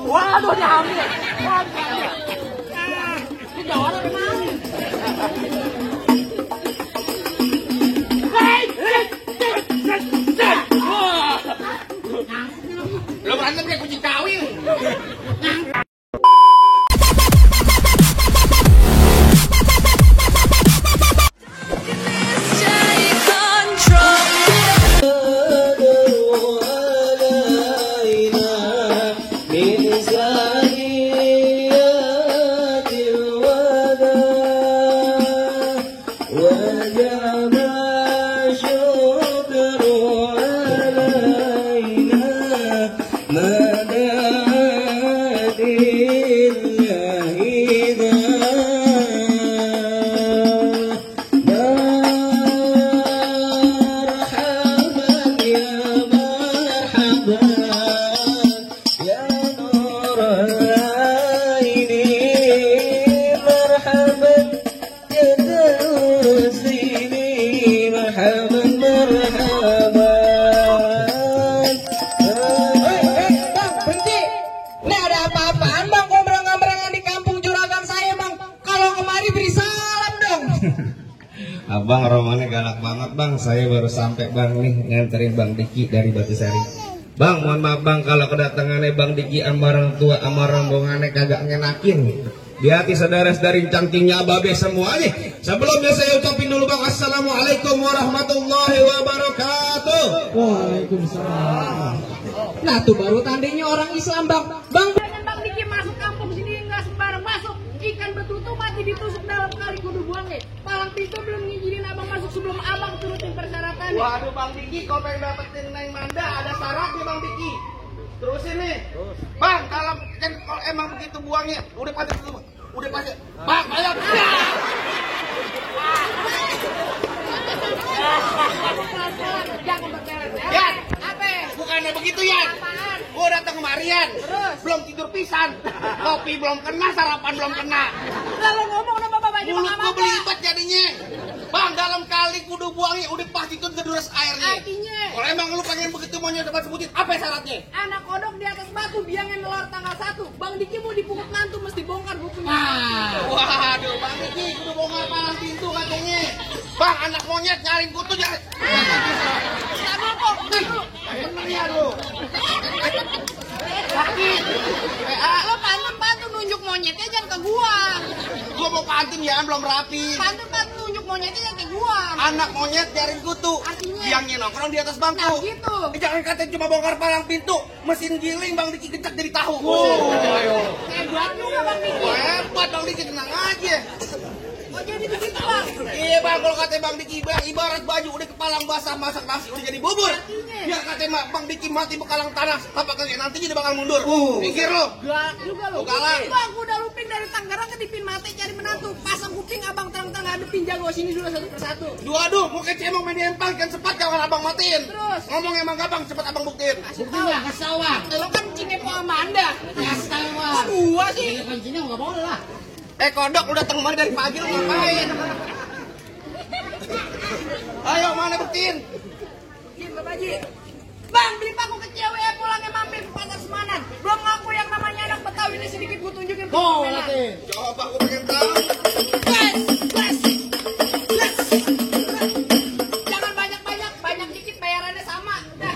Waduh, dia hamil. Ini orang memang. Lo berantem kayak kucing kawin. Abang romannya galak banget bang, saya baru sampai bang nih nganterin Bang Diki dari Batusari. Bang, mohon maaf bang kalau kedatangannya Bang Diki sama orang tua sama rombongannya kagak ngenakin. Di hati saudara-saudari cangkingnya babe semua nih. Sebelumnya saya ucapin dulu bang, assalamualaikum warahmatullahi wabarakatuh. Waalaikumsalam. Nah tuh baru tandanya orang Islam bang. Bang Diki masuk kampung sini nggak sembarang masuk. Ikan betutu mati ditusuk dalam kali kudu buangnya. Palang pintu belum ngizinin abang masuk sebelum abang turutin persyaratannya. Waduh Bang Diki, kau pengen dapetin Neng Manda ada syaratnya Bang Diki. Terusin nih. Bang, kalau emang begitu buangnya, udah pasti dulu. Udah pasti. Bang, ayo. Jangan berkelet. Yan, Apa? bukannya begitu Yan. Apaan? Gua datang kemarian. Terus? Belum tidur pisan. Kopi belum kena, sarapan belum kena. Lalu ngomong sama bapaknya Mulut Bang gua Amanda. belibet jadinya. Bang, dalam kali kudu buangnya udah pasti itu ngedures airnya. Artinya Kalau emang lu pengen begitu maunya dapat sebutin, apa syaratnya? anak kodok di atas batu biangnya nelor tanggal 1. Bang Diki mau dipungut mantu mesti bongkar bukunya. Waduh, Bang Diki kudu bongkar palang pintu katanya. Bang, anak monyet nyariin kutu jangan. Sabar kok. Benernya lu. Sakit. Lo pantun nunjuk monyetnya jangan ke gua. Gua mau pantun ya, belum rapi. Pantun nunjuk monyetnya jangan ke gua. Anak monyet nyariin kutu. Artinya? Biangnya nongkrong di atas bangku. Nah gitu. Jangan katanya cuma bongkar palang pintu, mesin giling Bang Diki gecek jadi tahu. Hebat juga Bang Diki. Hebat Bang Diki, tenang aja. Oh jadi begitu Bang. Iya Bang, kalau kata Bang Diki, ibarat baju udah kepalang basah masak nasi udah jadi bubur. Artinya? Ya kata Bang Diki mati bekalang tanah, apa kagak nantinya dia bakal mundur. Pikir lo. Galak juga lo. Galak. Bang, gua udah lupin dari Tangerang ke Dipin Mate cari menantu. Pasang kuping abang terang-terang ngadepin jago sini dulu satu persatu. Aduh, mau kecemong main empang kan cepat jangan abang matiin. Terus? Ngomong emang gampang, cepat abang buktiin. Kasih tahu. Kasih tahu. Lo kan Cinepo Amanda. Kasih tahu. Gua sih. Kuncinya enggak boleh lah. Kodok lu datang kemari dari pagi lu ngapain? Ayo mana buktiin? Jin, Bapak Haji. Bang, beli paku ke cewek pulangnya mampir ke pasar Semanan. Belum ngaku yang namanya anak Betawi ini sedikit gua tunjukin. Coba gua pengen tahu. Bless. Jangan banyak-banyak, banyak dikit bayarannya sama. Udah,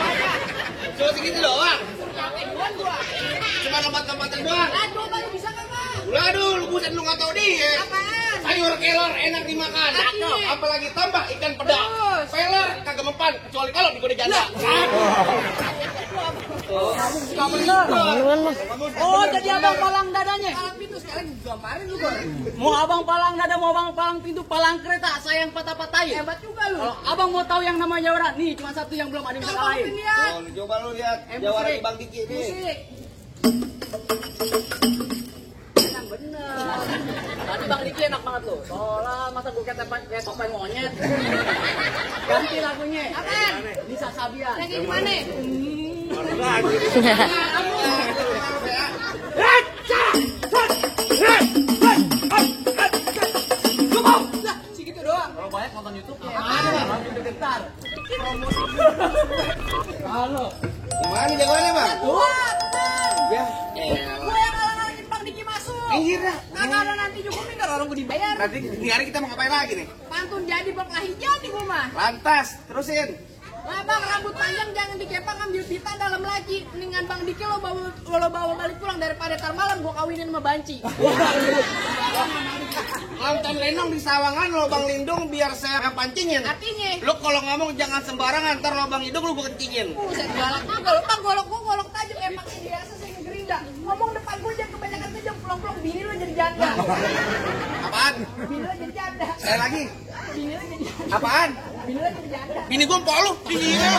banyak. Cuma segitu doang. Capek duluan gua. Cuma tempat-tempatnya doang. Lah, coba lu bisa kagak? Aduh, lu buset lu nggak tahu dia. Apaan? Sayur kelor enak dimakan. Cakep. Apalagi tambah ikan peda. Terus? Peler kagak mempan kecuali kalau digoda janda. Gak bener. Oh, jadi abang palang dadanya. Palang pintu sekarang gambarin lu gua. Mau abang palang dada, mau abang palang pintu, palang kereta, saya yang patah-patahin. Hebat juga lu. Kalau abang mau tahu yang namanya Jawara, nih cuma satu yang belum ada yang bisa Abang kalahin. lihat. Coba lu lihat jawara musik. Bang Diki ini. Musik. Yang bener. Tadi Bang Diki enak banget loh. Soalnya masa gue kayak topeng monyet. Ganti lagunya. Apaan? Nisa Sabian. Yang kayak gimana? lo. Gimana jagoannya bang? Kuat, Bang. Ya. Gue yang ngalang-ngalangin Bang Diki masuk. Iya dah. Kagak ada nanti juga nih orang gue dibayar. Nanti di hari kita mau ngapain lagi nih? Pantun jadi Bang Lahi jadi gue mah. Lantas, terusin. Nah Bang, rambut panjang jangan dikepang, ambil pita dalam laci. Mendingan Bang Diki lo bawa balik pulang daripada tar malam gue kawinin sama Banci. Nonton lenong di Sawangan lobang lindung biar saya yang pancingin. Artinya, Lu kalau ngomong jangan sembarangan, ntar lobang hidung lu gue kencingin. buset galak mah golok tajam emang biasa saya ngerinda. Ngomong depan gue jangan kebanyakan kejam, pulang-pulang bini lo jadi janda. Apaan? Bini lo jadi janda. Saya lagi. Bini lo jadi janda. Apaan? Bini lo jadi janda. Bini gue empok lu. Iya.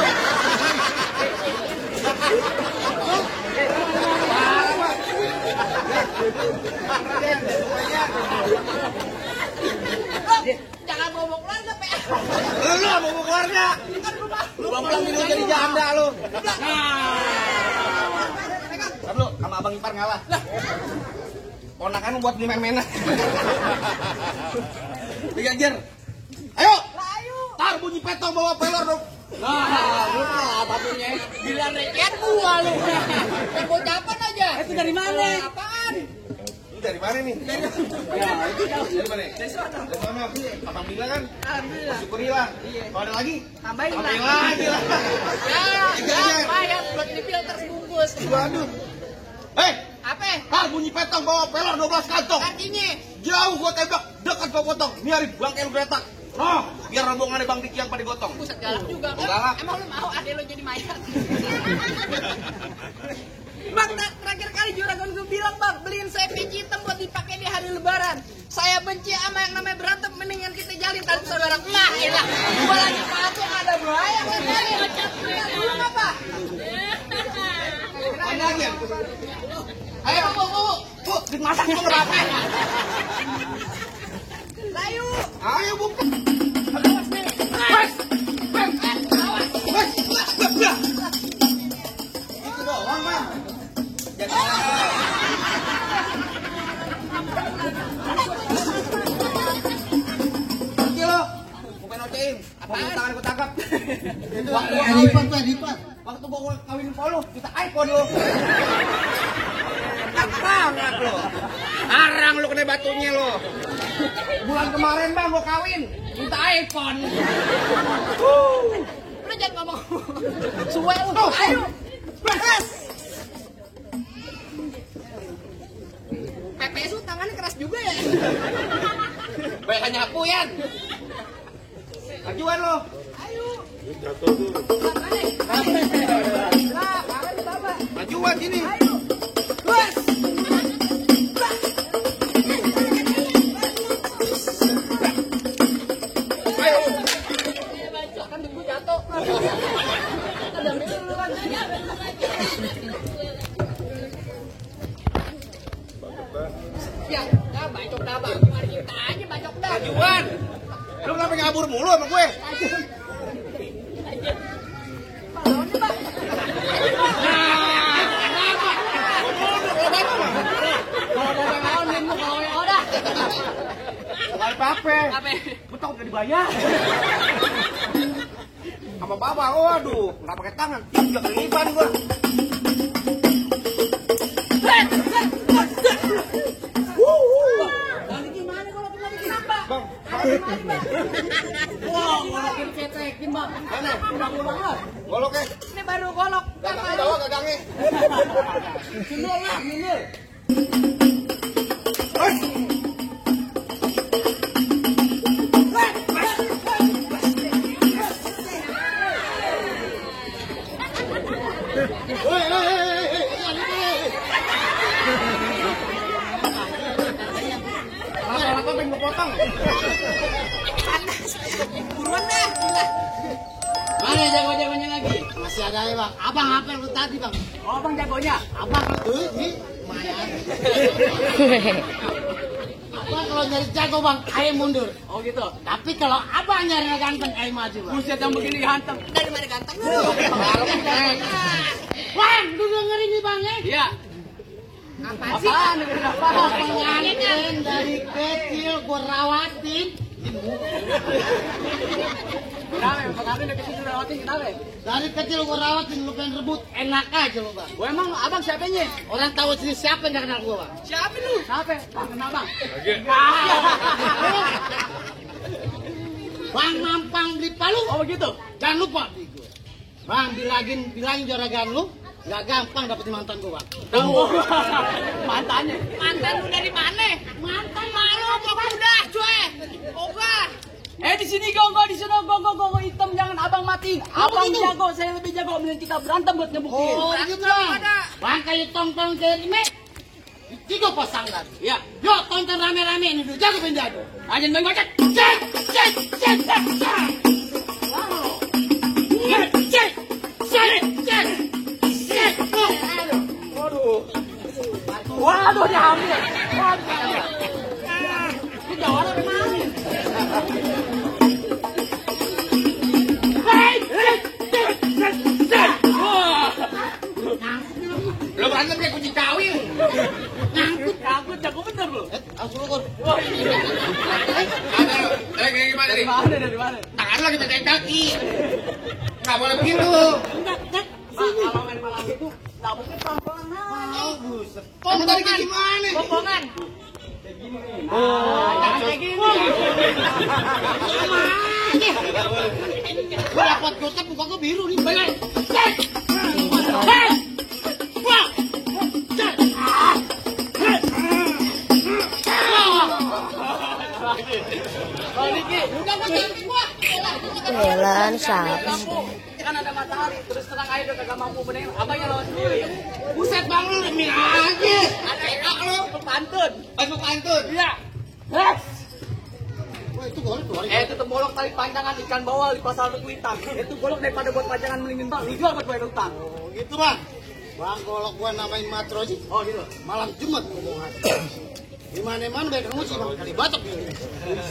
Jangan bawa keluarga, Pe. Lu mau keluarga. Kan rumah. Lu pulang bini lu jadi janda lu. Lu sama abang ipar ngalah. Ponakan lu buat beli main-mainan. Digajar. Ayo. Ayo. Tar bunyi petong bawa pelor dong. Nah, lupa batunya. Bilang recehan gua lu. Yang bocah apaan aja? Itu dari mana? Apaan? Lu dari mana nih? Ya, itu Dari mana? Dari sana. Dari sana. Abang bilang kan? Alhamdulillah. Syukurilah. Kalau ada lagi, Tambahin tambahin lah. lagi lah. Ya, bayar buat di filter sebungkus. Waduh. Hei, Apa? tar bunyi petong bawa pelor 12 kantong. Artinya, Jauh gua tembak, dekat gua potong. Biarin bangkai lu geletak. Noh, biar rombongannya Bang Diki yang pada gotong. buset galak juga. Galak. Emang lu mau adek lu jadi mayat? Bang, terakhir kali juragan gue bilang, Bang, beliin saya peci hitam buat dipakai di hari lebaran. Saya benci sama yang namanya berantem, mendingan kita jalin tali saudara. Nah, elah, gua lagi patung ada bahaya kan? Lu apa? Mana lagi ya? Ayo, bu, dimasak itu berapa? Ayo. Ayo, bu. Awas nih. Wes, Awas. itu doang, Bang. Jadi nanti lo, gue pengen ocein. Apaan? Tangan gue tangkap. Waktu gua kawin polo, kita iPhone lo. Banget lo. Arang lo kena batunya lo. Bulan kemarin bang gua kawin, minta iPhone. Lu jangan ngomong suwe lu. Ayo. Bes. PPSU tangannya keras juga ya. Banyak nyapu Yan. Majuan lo. Ayo. Lah, kangen Bapak. Majuan sini. Ayo. Bes. Ayo. Kan di gua jatuh. Ada mikir lu kan. Ya, bacok dah bang. Mari kita aja bacok dah. Majuan. Lu kenapa ngabur mulu sama gue? Lawannya bang. Apa? Betul udah dibayar. Sama bapak, waduh, nggak pakai tangan, udah kelipan gua. Balik gimana kalau kita bikin apa? Bang, Wah, ngolokin cetekin bang. mana? Udah banget. Goloknya, Ini baru golok. gagangnya bawa gagangnya. Mundur lah, mundur. Lapa-lapa pengen gue potong. Buruan dah. Gila. Mana jago-jagonya lagi? Masih ada ya bang, abang apa yang lu tadi bang? Oh bang jagonya. Abang ini lumayan. Abang kalau nyari jago bang, ayo mundur. Oh gitu. Tapi kalau abang nyari ganteng, ayo maju bang. Buset yang begini ganteng. Dari mana ganteng lu? Bang, lu dengerin nih bang ya? Iya. Apaan sih? Apaan? Pengantin dari kecil gua rawatin, Kenapa? Kenapa dari kecil rawatin? Kenapa? Dari kecil gua rawatin, lu pengen rebut, enak aja lu bang. Gua emang abang siapanya? Orang tahu sini siapa yang gak kenal gua bang? Siapa lu? Siapa? Bang kenal bang. Bang Mampang beli palu. Oh begitu. Jangan lupa beli gua. Bang bilangin juragan lu, gak gampang dapetin mantan gua bang. Oh, mantannya. Mantan lu dari mana? Mantan malu apa udah cuy. Oga. Di sini go di sini go hitam jangan abang matiin. Abang jago, saya lebih jago. Mending kita berantem buat ngebuktiin. Oh gitu bang. Bang kayak tong-tong cerime. Tiga pasang lagi. Ya. Yuk tonton rame-rame ini dulu, jago penjago. Aja bang gocek. Cek. Wow. Cek. Waduh dia hamil. Ini jawab dari mana? Lo berantem kayak kucing kawin. Nyangkut, jago bener lo. Aku lukur. Ada kayak gimana nih? Dari mana? Tangan lagi pegang kaki. Nggak boleh begitu. Kalau main malam itu, nggak mungkin pelan-pelan. Kamu tadi kayak gimana? Pombongan. Jangan kayak gini. Gua dapat gocap muka gua biru nih. Bener. Kalau Niki, Udah gua cantik gua. Elan siapa? kan ada matahari, terus terang aja udah kagak mampu benerin. Abangnya lawan sendiri. Buset bang lu demi aja. Ada enak lo, pantun. Masuk pantun. Iya. Wah itu golek tuh. Itu tembolok tali panjangan ikan bawal di pasar Kuitang. Itu golok daripada buat pajangan melingin bang. Dijual buat bayar utang. Oh gitu bang. Bang golok gua namain Matro sih. Oh gitu. Malam Jumat ngomongan. Di mana-mana baik kamu sih bang kali batok ini.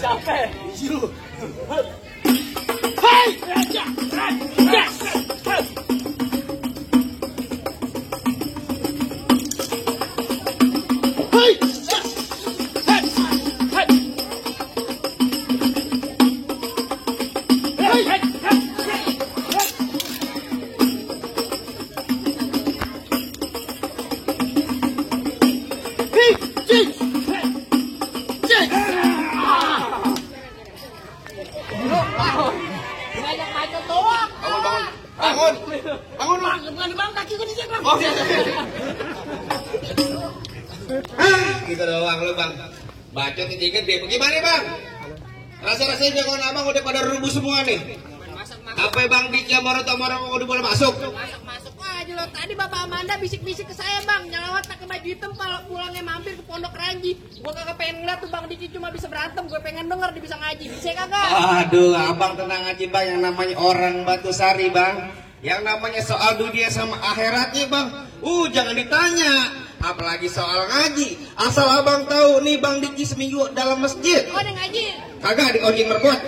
Siapa? Isi lu. Hai! Bangun bang. Bang kaki gua dicek bang. Oh, gitu doang lu bang. Bacot ini gede. Bagaimana bang? Rasa-rasanya jagoan abang udah pada rubuh semua nih. Apa bang Diki orang udah boleh masuk? Masuk aja lo. Tadi Bapak Amanda bisik-bisik ke saya bang. Jangan pakai baju hitam kalau pulangnya mampir ke Pondok Ranji. Gua kagak pengen ngeliat tuh Bang Diki cuma bisa berantem. Gue pengen denger dia bisa ngaji. Bisa kagak? Aduh, abang tenang aja bang. Yang namanya orang Batu Sari bang. Yang namanya soal dunia sama akhiratnya bang. Jangan ditanya. Apalagi soal ngaji. Asal abang tahu nih bang Diki seminggu dalam masjid. Oh, ada ngaji. Kagak di ojek merkuat.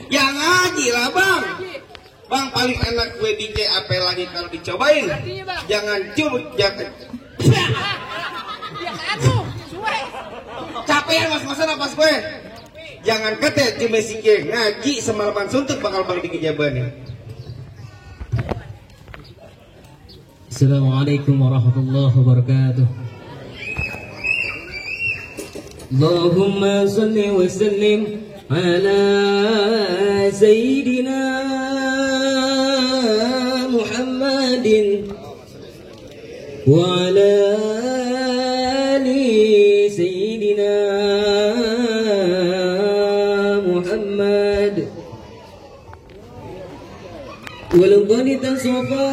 Yang ngaji lah bang. Bang paling enak gue bikin apa lagi kalau dicobain. Jangan jangan. Ya aduh, suwe. Capek mas-masan apa gue. Jangan kete cuma singkir ngaji semalaman suntuk bakal bang Diki jawabannya. Assalamualaikum warahmatullahi wabarakatuh. Allahumma salli wa sallim ala sayyidina Muhammadin wa ala ali sayyidina Muhammad. ولقد تصفى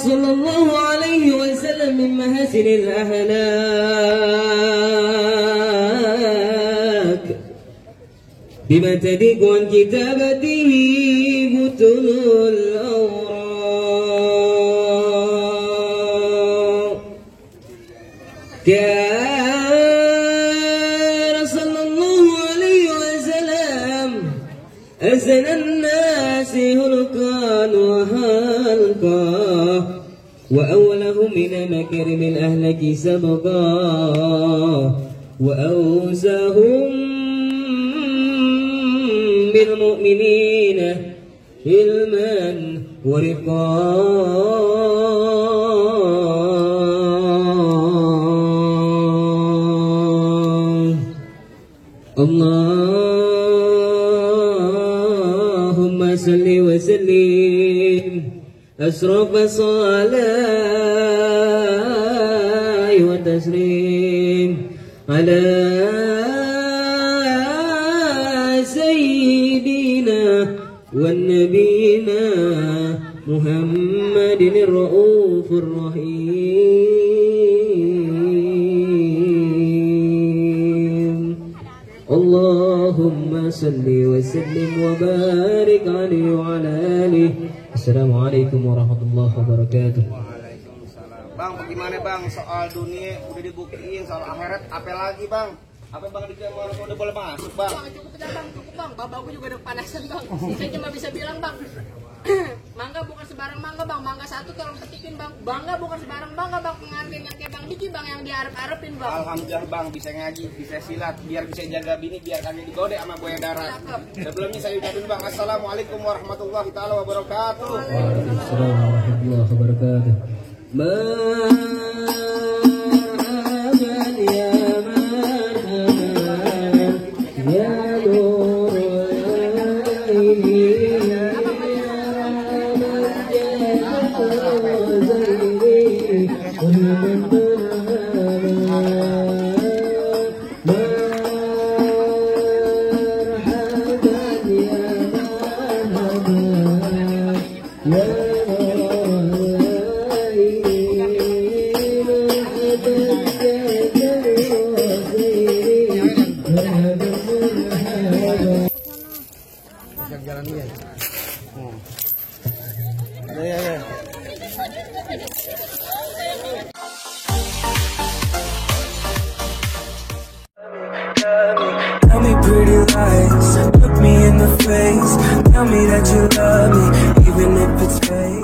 صلى الله عليه وسلم من محاسن الأخلاق بما تليق عن كتابته بطن الأوراق كان صلى الله عليه وسلم أحسن الناس خلقا وخلقا وأوله من مكرم الأهلك سبقا وأوساهم بالمؤمنين علما ورقاء اللهم صل وسلم أشرف الصلاة وتسليم على سيدنا ونبينا محمد الرؤوف الرحيم اللهم صل وسلم وبارك عليه وعلى آله. Assalamualaikum warahmatullahi wabarakatuh. Bang, bagaimana bang soal dunia udah dibuktiin, soal akhirat apa lagi bang? Apa bang di kamar udah boleh masuk bang? Bang, cukup dah bang, cukup bang. Babaku juga udah panasan bang. Saya cuma bisa bilang bang, mangga bukan sebarang mangga bang. Mangga satu tolong petikin bang. Bangga bukan sebarang bangga bang. Pengantin yang kayak bang Diki bang yang diharap-harapin bang. Alhamdulillah bang, bisa ngaji, bisa silat, biar bisa jaga bini, biar kagak digodek sama buaya darat. Sebelumnya saya ucapin bang, assalamualaikum warahmatullahi taala wabarakatuh. Assalamualaikum warahmatullahi wabarakatuh. Marhaban ya marhaban ya nur aini ya Tell me pretty lies, look me in the face. Tell me that you love me, even if it's fake.